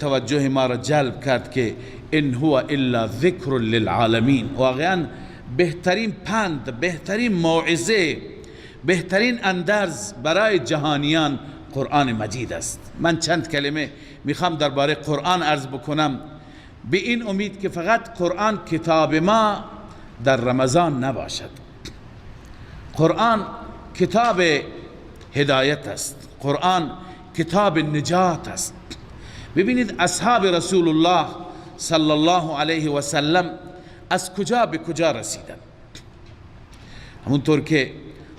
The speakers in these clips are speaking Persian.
توجه ما را جلب کرد که ان هو الا ذکر للعالمین. واقعا بهترین پند، بهترین موعظه، بهترین اندرز برای جهانیان قرآن مجید است. من چند کلمه میخوام درباره قرآن عرض بکنم، به این امید که فقط قرآن کتاب ما در رمضان نباشد. قرآن کتاب هدایت است، قرآن کتاب نجات است. ببینید اصحاب رسول الله صلی الله علیه و سلم از کجا به کجا رسیدن. همونطور که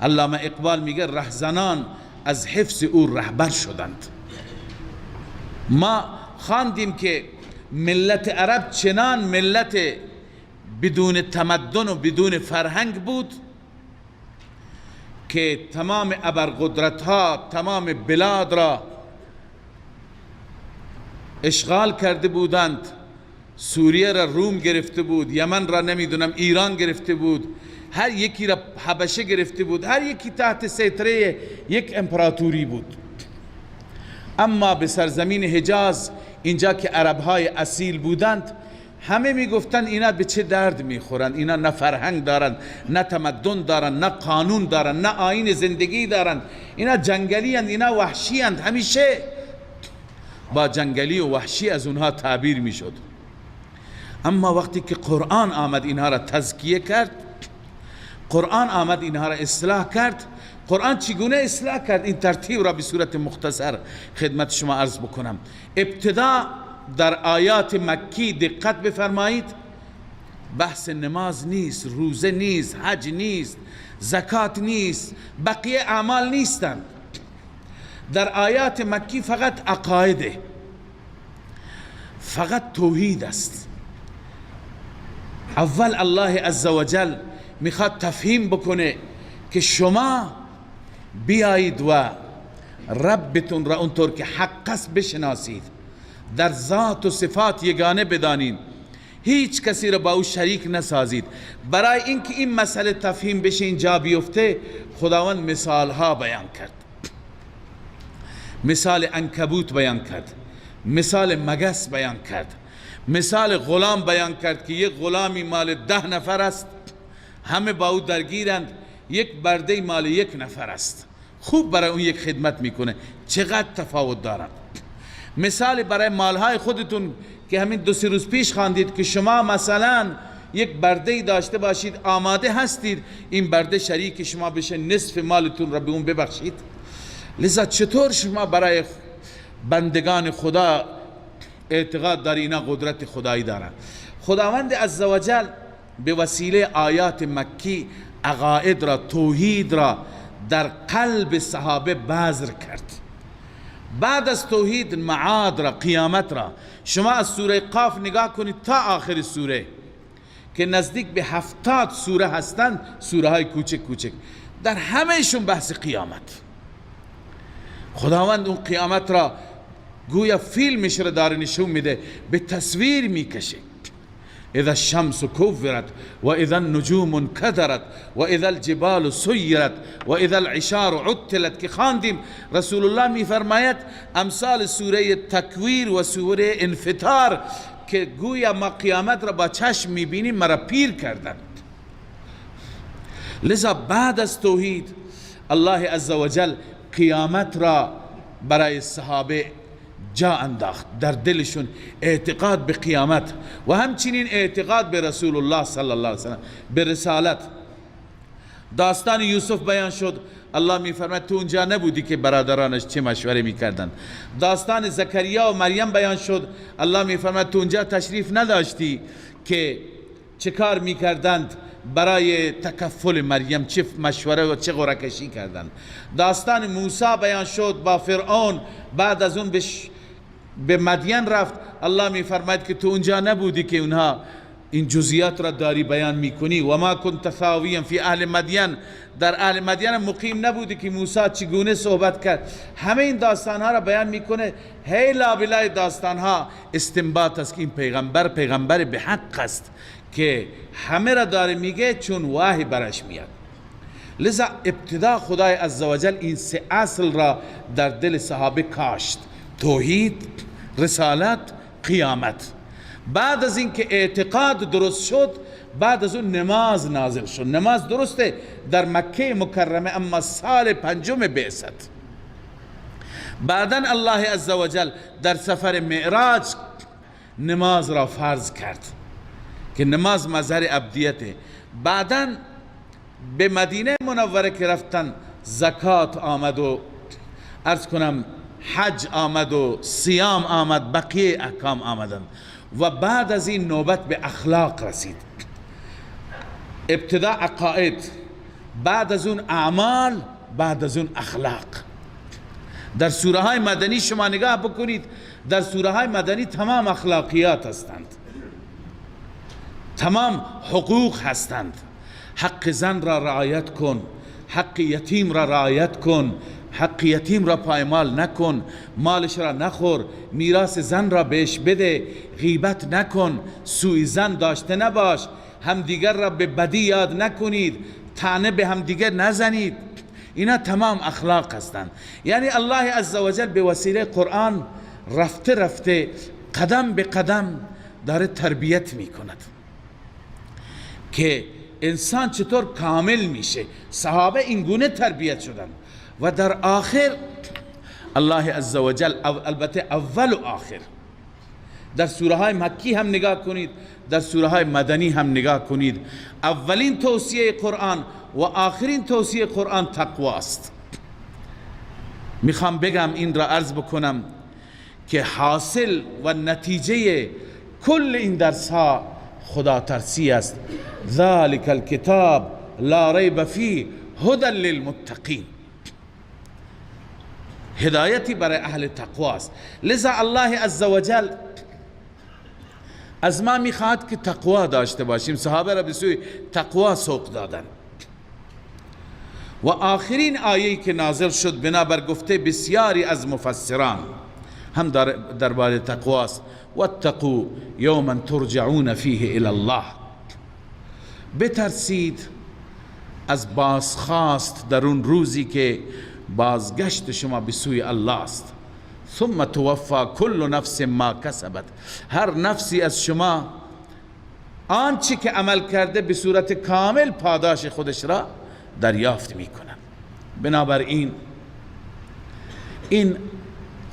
علامه اقبال میگه رهزنان از حفظ او رهبر شدند. ما خواندیم که ملت عرب چنان ملت بدون تمدن و بدون فرهنگ بود که تمام ابرقدرت ها، تمام بلاد را اشغال کرده بودند. سوریه را روم گرفته بود، یمن را نمیدونم ایران گرفته بود، هر یکی را حبشه گرفته بود، هر یکی تحت سیطره یک امپراتوری بود. اما به سرزمین حجاز، اینجا که عربهای اصیل بودند، همه میگفتند اینا به چه درد میخورند، اینا نه فرهنگ دارند، نه تمدن دارند، نه قانون دارند، نه آیین زندگی دارند، اینا جنگلی اند، اینا وحشی اند. همیشه با جنگلی و وحشی از اونها تعبیر میشد. اما وقتی که قرآن آمد اینها را تزکیه کرد، قرآن آمد اینها را اصلاح کرد. قرآن چگونه اصلاح کرد؟ این ترتیب را به صورت مختصر خدمت شما عرض بکنم. ابتدا در آیات مکی دقت بفرمایید، بحث نماز نیست، روزه نیست، حج نیست، زکات نیست، بقیه اعمال نیستند. در آیات مکی فقط عقایده، فقط توحید است. اول الله عزوجل میخواد تفهیم بکنه که شما بیایید و ربتون را اونطور که حق است بشناسید، در ذات و صفات یگانه بدانید، هیچ کسی را با او شریک نسازید. برای اینکه این مسئله تفهیم بشه، اینجا بیفته، خداوند مثال ها بیان کرد. مثال عنکبوت بیان کرد، مثال مگس بیان کرد، مثال غلام بیان کرد که یک غلامی مال 10 نفر است، همه با او درگیرند، یک برده مال 1 نفر است، خوب برای اون یک خدمت میکنه، چقدر تفاوت دارد. مثال برای مالهای خودتون که همین 2-3 روز پیش خواندید که شما مثلا یک برده داشته باشید، آماده هستید این برده شریک شما بشه، نصف مالتون را به اون ببخشید. لذا چطور شما برای بندگان خدا اعتقاد داری اینا قدرت خدایی دارن؟ خداوند عزوجل به وسیله آیات مکی عقاید را، توحید را در قلب صحابه بذر کرد. بعد از توحید معاد را، قیامت را، شما از سوره قاف نگاه کنید تا آخر سوره که نزدیک به 70 سوره هستند، سوره های کوچک کوچک، در همهشون بحث قیامت. خداوند اون قیامت را گویا فیلمش را داره نشون میده، به تصویر میکشه. اذا الشمس كورت و اذا النجوم انكدرت و اذا الجبال سیرت و اذا العشار عطلت که خواندیم، رسول الله میفرماید امثال سوره تکویر و سوره انفطار که گویا ما قیامت را با چشم میبینیم مرا پیر کردند. لذا بعد از توحید الله عزوجل قیامت را برای صحابه جا انداخت، در دلشون اعتقاد به قیامت و همچنین اعتقاد به رسول الله صلی الله علیه وسلم، به رسالت. داستان یوسف بیان شد، الله میفرماید تو اونجا نبودی که برادرانش چه مشوره میکردن. داستان زکریا و مریم بیان شد، الله میفرماید تو اونجا تشریف نداشتی که چه کار میکردند برای تکفل مریم، چه مشوره و چه قرعه کشی کردند. داستان موسی بیان شد با فرعون، بعد از اون به مدین رفت، الله میفرماید که تو اونجا نبودی که اونها این جزئیات را داری بیان میکنی. و ما کنت ثاویا فی اهل مدین، در اهل مدین مقیم نبودی که موسی چگونه صحبت کرد. همه این داستان ها را بیان میکنه. هی لابلای داستان ها استنباط است که این پیغمبر پیغمبر به حق است که همه را داره میگه چون وحی برش میاد. لذا ابتدا خدای عزوجل این 3 اصل را در دل صحابه کاشت: توحید، رسالت، قیامت. بعد از اینکه اعتقاد درست شد، بعد از اون نماز نازل شد. نماز درسته در مکه مکرمه، اما سال پنجم بعثت. بعدا الله عزوجل در سفر معراج نماز را فرض کرد که نماز مظهر عبدیته. بعدا به مدینه منوره که رفتن، زکات آمد و عرض کنم حج آمد و صیام آمد، بقیه احکام آمدند. و بعد از این نوبت به اخلاق رسید. ابتدا عقاید، بعد از اون اعمال، بعد از اون اخلاق. در سوره های مدنی شما نگاه بکنید، در سوره های مدنی تمام اخلاقیات هستند، تمام حقوق هستند. حق زن را رعایت کن، حق یتیم را رعایت کن، حق یتیم را پایمال نکن، مالش را نخور، میراث زن را بهش بده، غیبت نکن، سوء زن داشته نباش، همدیگر را به بدی یاد نکنید، طعنه به همدیگر نزنید. اینا تمام اخلاق هستند. یعنی الله عزوجل به وسیله قرآن رفته رفته قدم به قدم داره تربیت میکند که انسان چطور کامل میشه. صحابه اینگونه تربیت شدن و در آخر الله عزوجل، البته اول و آخر، در سوره های مکی هم نگاه کنید، در سوره های مدنی هم نگاه کنید، اولین توصیه قرآن و آخرین توصیه قرآن تقوا است. میخوام بگم، این را عرض بکنم که حاصل و نتیجه کل این درس ها خدا ترسی است. ذلك الكتاب لا ریب فیه هدى للمتقین، هدایتی برای اهل تقوا است. لذا الله عزوجل از ما میخواد که تقوا داشته باشیم. صحابه را به سوی تقوا سوق دادن. و آخرین آیه‌ای که نازل شد بنابر گفته بسیاری از مفسران هم درباره تقواست، واتقوا یوما ترجعون فیه الی الله. بترسید از بازخواست در اون روزی که بازگشت شما به سوی الله است. ثم توفا کل نفس ما کسبت، هر نفسی از شما آنچه که عمل کرده به صورت کامل پاداش خودش را دریافت میکنه. بنابراین این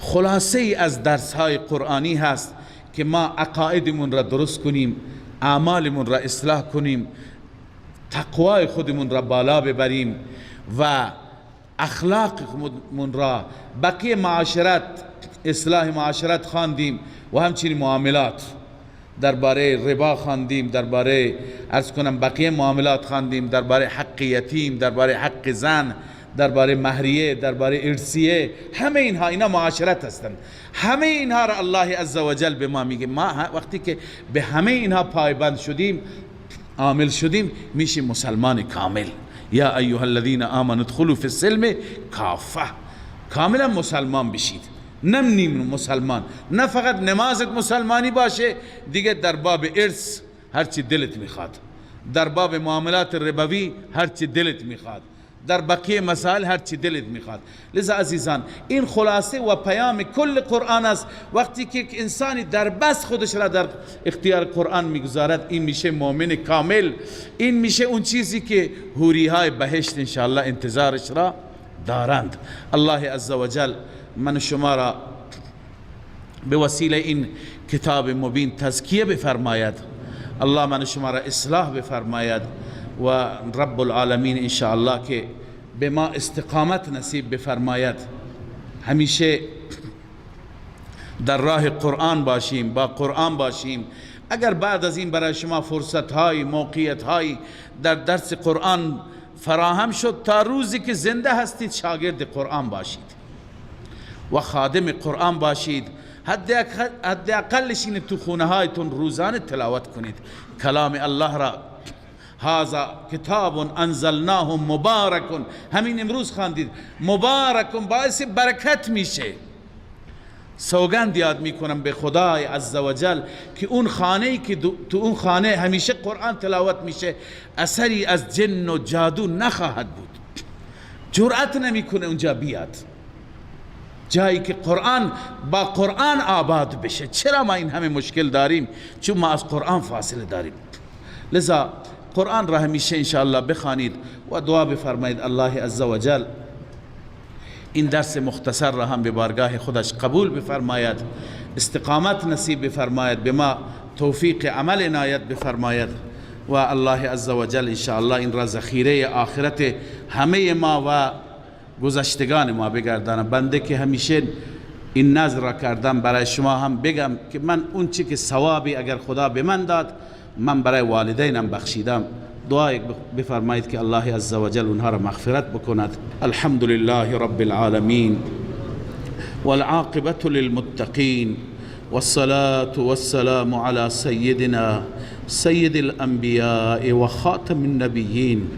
خلاصه ای از درس های قرآنی هست که ما عقایدمون را درست کنیم، اعمالمون را اصلاح کنیم، تقوای خودمون را بالا ببریم و اخلاقمون را، بقیه معاشرت، اصلاح معاشرت خواندیم و همچنین معاملات، درباره ربا خواندیم، درباره عرض کنم بقیه معاملات خواندیم، درباره حق یتیم، درباره حق زن، درباره مهریه، درباره ارثیه، همه اینها، اینا معاشرت هستند. همه اینها را الله عزوجل به ما میگه. ما وقتی که به همه اینها پایبند شدیم، عامل شدیم، میشیم مسلمان کامل. یا ایها الذین آمنوا ادخلوا فی السلم کافه، کاملا مسلمان بشید. نمنیم مسلمان، نه فقط نمازت مسلمانی باشه، دیگه در باب ارث هرچی دلت میخواد، در باب معاملات ربوی هرچی دلت میخواد، در بقیه مسائل هرچی دلت میخواد. لذا عزیزان این خلاصه و پیام کل قرآن است. وقتی که یک انسانی در بس خودش را در اختیار قرآن میگذارد، این میشه مؤمن کامل، این میشه اون چیزی که حوری های بهشت انشاءالله انتظارش را دارند. الله عزوجل من شما را به وسیله این کتاب مبین تزکیه بفرماید، الله من شما را اصلاح بفرماید و رب العالمین انشاءالله که به ما استقامت نصیب بفرماید. همیشه در راه قرآن باشیم، با قرآن باشیم. اگر بعد از این برای شما فرصت های، موقعیت های در درس قرآن فراهم شد، تا روزی که زنده هستید شاگرد قرآن باشید و خادم قرآن باشید. حد اقلش اینه تو خونه هایتون روزانه تلاوت کنید کلام الله را. هذا کتاب انزلناه مبارک، همین امروز خواندید، مبارک باعث برکت میشه. سوگند یاد میکنم به خدای عزوجل که اون خانه که تو اون خانه همیشه قرآن تلاوت میشه، اثری از جن و جادو نخواهد بود، جرأت نمیکنه اونجا بیاد. جایی که قرآن با قرآن آباد بشه. چرا ما این همه مشکل داریم؟ چون ما از قرآن فاصله داریم. لذا قرآن را همیشه انشاءالله بخوانید و دعا بفرمایید الله عزوجل این درس مختصر را هم به بارگاه خودش قبول بفرماید، استقامت نصیب بفرماید، به ما توفیق عمل عنایت بفرماید و الله عزوجل انشاءالله این را ذخیره آخرت همه ما و گذشتگان ما بگردانه. بنده که همیشه این نظر را کردم برای شما هم بگم که من اون چی که ثوابی اگر خدا به من داد من برای والدینم بخشیدم. دعای بفرمایید که الله عزوجل اونها را مغفرت بکند. الحمد لله رب العالمین والعاقبة للمتقین والصلاة والسلام على سيدنا سيد الأنبياء وخاتم النبيين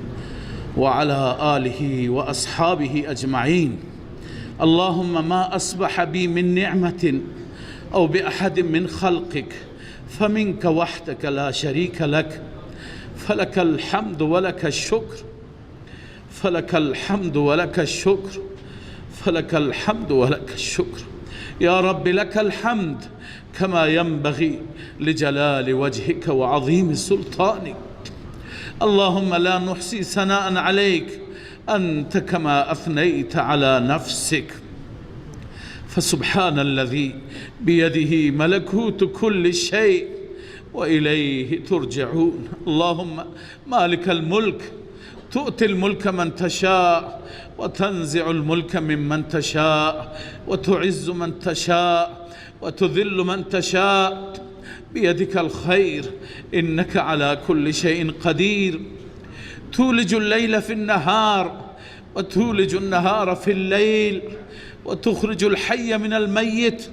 وعلى آله وأصحابه أجمعين. اللهم ما أصبح بي من نعمة أو بأحد من خلقك فمنك وحدك لا شريك لك، فلك الحمد ولك الشكر، فلك الحمد ولك الشكر، فلك الحمد ولك الشكر. يا رب لك الحمد كما ينبغي لجلال وجهك وعظيم سلطانك. اللهم لا نحصي ثناء عليك أنت كما أثنيت على نفسك، فسبحان الذي بيده ملكوت كل شيء وإليه ترجعون. اللهم مالك الملك تؤتي الملك من تشاء وتنزع الملك ممن تشاء وتعز من تشاء وتذل من تشاء، بيدك الخير إنك على كل شيء قدير. تولج الليل في النهار وتولج النهار في الليل وتخرج الحي من الميت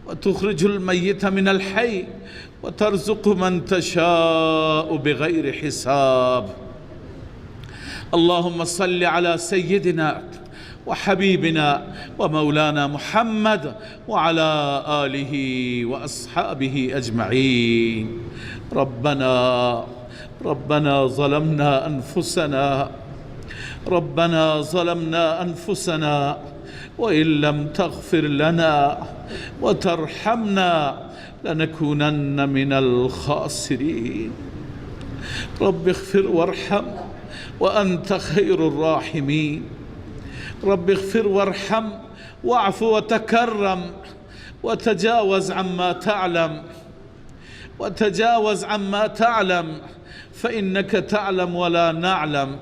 وتخرج الميت من الحي وترزق من تشاء بغير حساب. اللهم صل على سيدنا وحبيبنا ومولانا محمد وعلى آله وأصحابه أجمعين. ربنا ظلمنا أنفسنا، ربنا ظلمنا أنفسنا وإن لم تغفر لنا وترحمنا لنكونن من الخاسرين. رب اغفر وارحم وأنت خير الراحمين. رب اغفر وارحم واعف وتكرم وتجاوز عما تعلم، وتجاوز عما تعلم، فإنك تعلم ولا نعلم،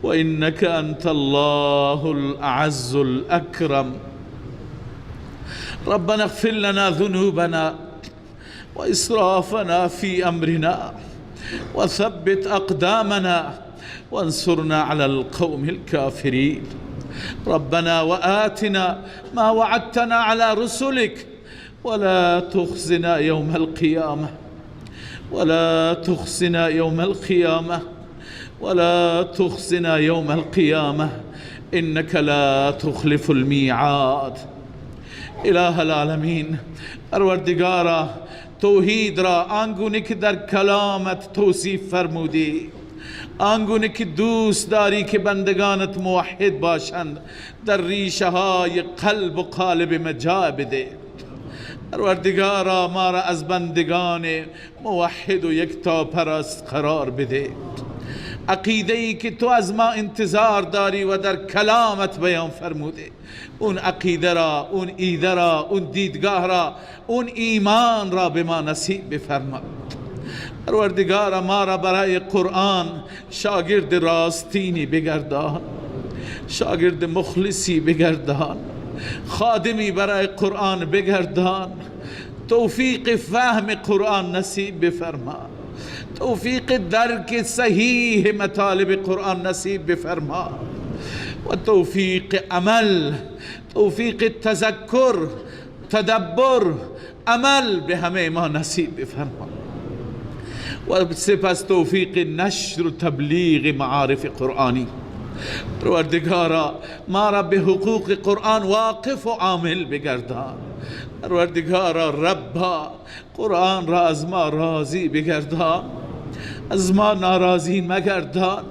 وإنك أنت الله الأعز الأكرم. ربنا اغفر لنا ذنوبنا وإسرافنا في أمرنا وثبت أقدامنا وانصرنا على القوم الكافرين. ربنا وآتنا ما وعدتنا على رسلك ولا تخزنا يوم القيامة، ولا تخزنا يوم القيامة، ولا تخزنا يوم القيامة، إنك لا تخلف الميعاد. اله العالمین، پروردگارا توحید را آنگونه که در کلامت توصیف فرمودی، آنگونه که دوست داری که بندگانت موحد باشند، در ریشه های قلب و قالب ما جای بده. پروردگارا ما را از بندگان موحد و یکتا پرست قرار بده. عقیده ای که تو از ما انتظار داری و در کلامت بیان فرموده، اون عقیده را، اون ایده را، اون دیدگاه را، اون ایمان را به ما نصیب بفرما. پروردگارا ما را برای قرآن شاگرد راستینی بگردان، شاگرد مخلصی بگردان، خادمی برای قرآن بگردان، توفیق فهم قرآن نصیب بفرما، توفیق درک صحیح مطالب قرآن نصیب بفرما، و توفیق عمل، توفیق تذکر، تدبر، عمل به همه ما نصیب بفرما، و سپس توفیق نشر و تبلیغ معارف قرآنی. پروردگارا ما را به حقوق قرآن واقف و عامل بگردان. پروردگارا ربا قرآن را از ما راضی بگردان، از ما ناراضی مگردان.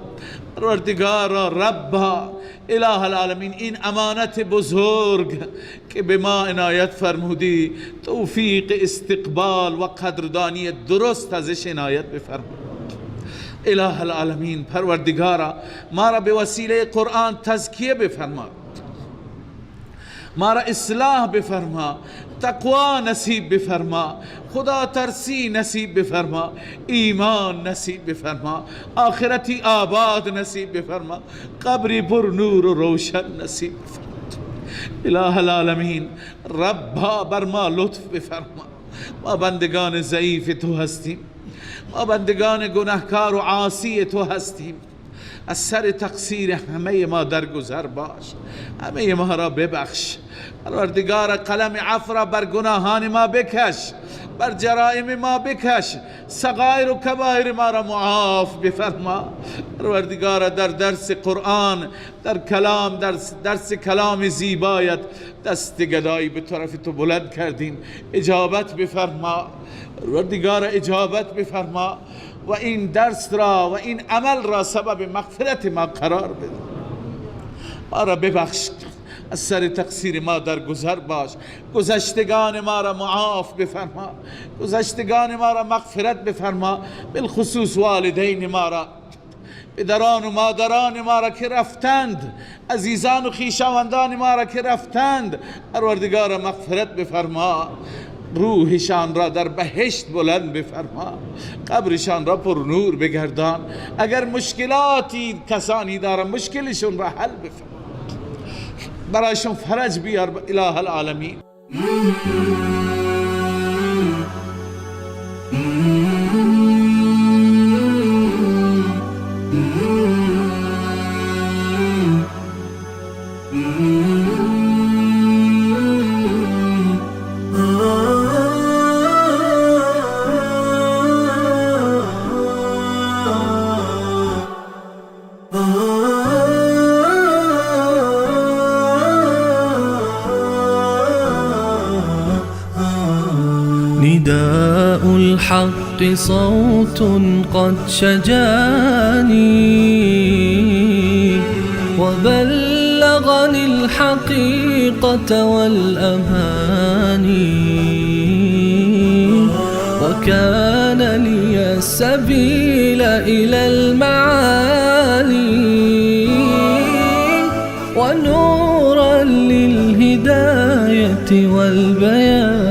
پروردگارا ربا اله العالمین، این امانت بزرگ که به ما عنایت فرمودی، توفیق استقبال و قدردانی درست ازش عنایت بفرما. اله العالمین، پروردگارا، ما را به وسیله قرآن تزکیه بفرما، ما را اصلاح بفرما، تقوا نصیب بفرما، خدا ترسی نصیب بفرما، ایمان نصیب بفرما، آخرتی آباد نصیب بفرما، قبری پر نور و روشن نصیب بفرما. اله العالمین، ربا بر ما لطف بفرما. ما بندگان ضعیف تو هستیم، ما بندگان گناهکار و عاصی تو هستیم. از سر تقصیر همه ما درگذر باش، همه ما را ببخش. پروردگار، قلم عفو را بر گناهان ما بکش، بر جرائم ما بکش، صغایر و کبایر ما را معاف بفرما. پروردگار، در درس قرآن، در کلام، در درس کلام زیبایت دست گدایی به طرف تو بلند کردیم، اجابت بفرما. پروردگار، اجابت بفرما و این درس را و این عمل را سبب مغفرت ما قرار بده. ما را ببخش، از سر تقصیر ما درگذر باش، گذشتگان ما را معاف بفرما، گذشتگان ما را مغفرت بفرما، بالخصوص والدین ما را، پدران و مادران ما را که رفتند، عزیزان و خویشاوندان ما را که رفتند، پروردگار مغفرت بفرما، روحشان را در بهشت بلند بفرما، قبرشان را پر نور بگردان. اگر مشکلاتی کسانی دارن، مشکلشون را حل بفرما، برایشون فرج بیار. اله العالمین. نداء الحق صوت قد شجاني، وبلغني الحقيقة والأماني، وكان لي السبيل إلى المعالي، ونورا للهداية والبيان.